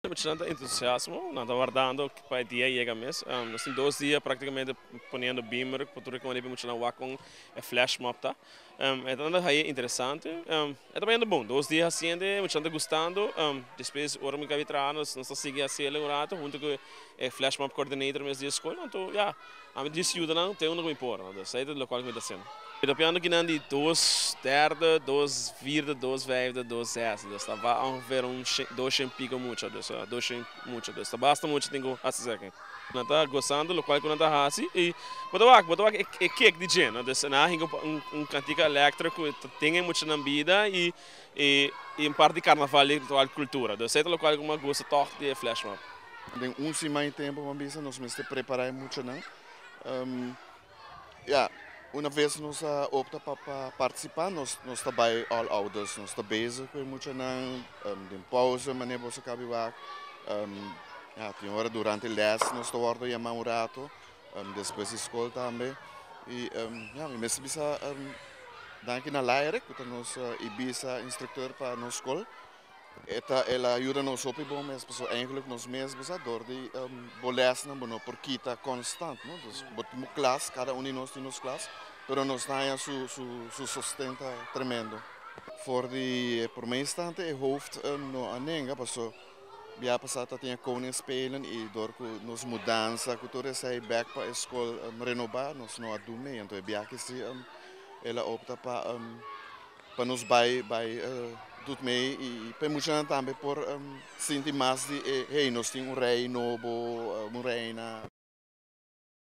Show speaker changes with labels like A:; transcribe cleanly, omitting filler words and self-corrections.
A: Muchanan ta entusiasmo, nan ta wardando pa e dia yega mes. Nos tin 2 dia practicamente poniendo beamer pa tur cu muchanan wak con e flash mob ta. E ta interesante. E ta bon, 2 dia haciendo, muchanan ta gustando. Despues, ora mi caba traha, nos ta sigui haci un rato hunto cu e flash mob coordinator mes di scol. Anto, ja, ami ta yuda nan, tin un cu mi por, dus esey ta loke mi ta haciendo. Mi ta papiando aki di dos derde, dos vierde, dos vijfde, dos zesde. Dus dat was ongeveer un 200 pico mucha, dus 200 mucha. Dus dat basta mucha tin cu haci esaki. Nan ta gostando loke cu nan ta haci y bo ta wak e kick di dje, no? Dus nan un cantica electrico tin mucha na bida y un parti di carnaval y cultura. Dus esey ta loke cu mi gusta toch di flash mob.
B: Den un siman tempo, ban bisa, nos mester prepara mucho, no? Ja, un bes nos opta pa participa, nos ta bay all out, dus nos ta bezig cu mucho nan, den pauze, manera bo caba wak. Ja, tin ora durante les nos ta wordo yama un rato, despues di scol tambe. Y ja, mi mester bisa danki na Laire, cu ta nos Ibisa instructor pa nos scol. El a yuda nos hopi bon mes, paso eigenlijk nos mes basa door di bo les nan bo no por kita constant, no? Dus bo tin klas, cada un di nos tin nos klas, pero nos ta su sustenta tremendo. Voor di prome instante e hoofd no a nenga, paso bia pasa tabatin koningsspelen y door cu nos mudanza, cu tur esey back pa scol renoba, nos no a doen mee. Anto e bia aki si el a opta pa nos bay doet mee y pa mucha tambe por sinti mas di hey, nos tin un rey nobo, un reina.